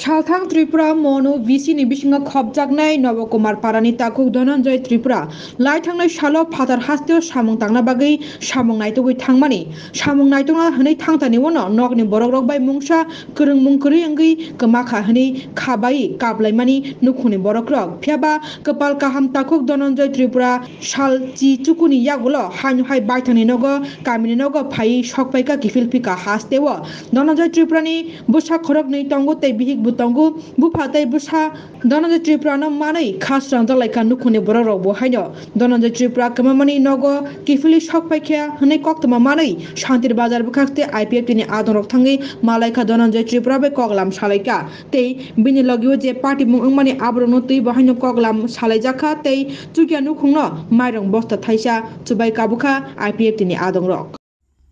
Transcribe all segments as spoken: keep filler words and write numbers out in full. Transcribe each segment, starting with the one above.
Salthang Tripura Monu V C ni bisingo khopjaknai Nobo Kumar Parani takhuk Dhananjay Tripura lai thangnai salo phatar hasteo samung tangna bagwi samung naitugwi thangmani. Samung naitugna hwnwi thangtani uano nokni borokrok bai mungsa kwrwngmung kwrwi wngwi kwmakha hwnwi khabai kaplaimani nukhungni borokrok. Phiyaba kwpal kaham takhuk Dhananjay Tripura sal chi chukuni yagulo haino hai baithangni nogo kamini nogo phaiwi sokphaikha kiphil phika hasteo. Dhananjay Tripurani bwsa khoroknwi tongo tei bihik bo tongo. Bupha tei bwsa Dhananjay Tripurano manwi kha srangjak laikha nukhungni borokrokbo haino. Dhananjay Tripura kwmamani nogo kiphilwi sokphaikha hwnwi koktwma manwi Shantir Bazar bwkhak tei I P F T ni adongrok thangwi malaikha Dhananjay Tripura bai koklam salaikha. Tei bini logio je party mung wngmani aborokno twibo haino koklam salaijakha tei chukya nukhungno mairung bosta thaisa chubai kabukha I P F T ni adongrok.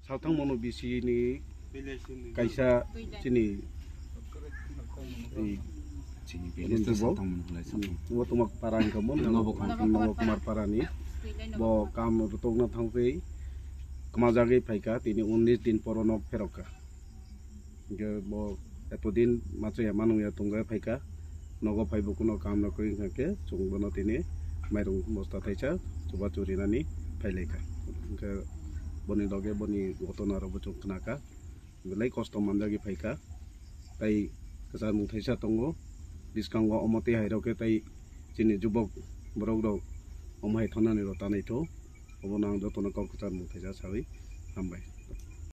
Salthang Monu V C ni kaisa chini, ei, chini village ta jubok. Salthang Monu Hulai Salthang. Bo tongma para hwnkha bo, Nobo Kumar. Nobo Kumar para ni. Bo kam rwtokna thangwi kwmajagwi phaikha, tini unnish din poro nok pherokha. Hwnkhe bo etodin machaya manungya tongwi phaikha, nogo phaibo kuno kam rok wngkha khe chwng bono tini mairung bosta thaisa chubachu rinani phailaikha. Hwnkhe boni loge boni gotona rokbo chwng khnakha, belai kosto manjagwi phaikha. Tai kwchar mung thaisa tongo, bwskango omo tei hai rok khe tai chini jubok borok rok omo hai thangnairok ta naitho, obono ang jotono kok kwchar mung thaisa sawi hambai.